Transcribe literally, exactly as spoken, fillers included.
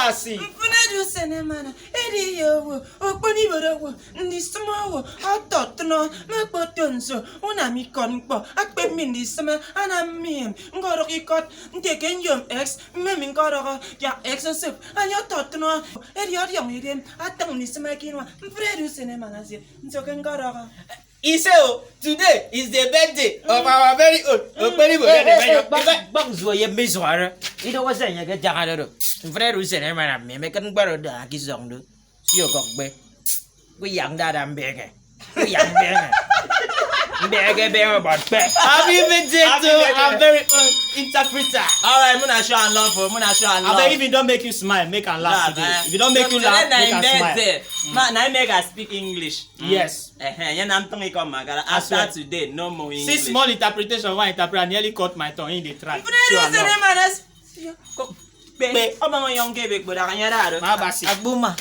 Asi. Mfịn edi usen emana, edi ye owo, okpon ibuot owo, ndisịm owo, ọtọtnọ, mme okpoto nso, unam ikọt ñkpọ, akpep mi ndisịme, anam mi em, ñkọdọk ikọt, nte ke nyom X, mme mi ñkọdọhọ, yak X nsop, anye ọtọtnọ, edi ọdiọñ idem, atịñ ndisịme ke inua, mfịn edi usen emana esie, nso ke ñkọdọhọ. Ise o, today is the birthday of our very own Okponibo. Hey, hey, hey, Okponibo. Gbak, gbak nzuo ye mme izuare. Idowo se enye ke jaga dodo. Mfre ru se ne mana mi me kan gbaro da ki zong do. Yo kok be. Ku yang dada mbege. Ku yang mbege. Mbege be o bot be. Happy birthday to our very own interpreter. All right, muna show and love, oh, muna show and love. Abeg, if it don't make you smile, make and laugh today. If it don't make you laugh, make and smile. Ma, na make I speak English. Yes. Ehe, nye na ntịñ ikọ mmakara. After today, no more English. Six small interpretation, one interpreter nearly cut my tongue in the track. Mfụna eri ese ne mana s-, yo, ko-, kpe, ọmọñ ọyọñ ke ebe kpodara nyara aro. Ma basi. Agbuma.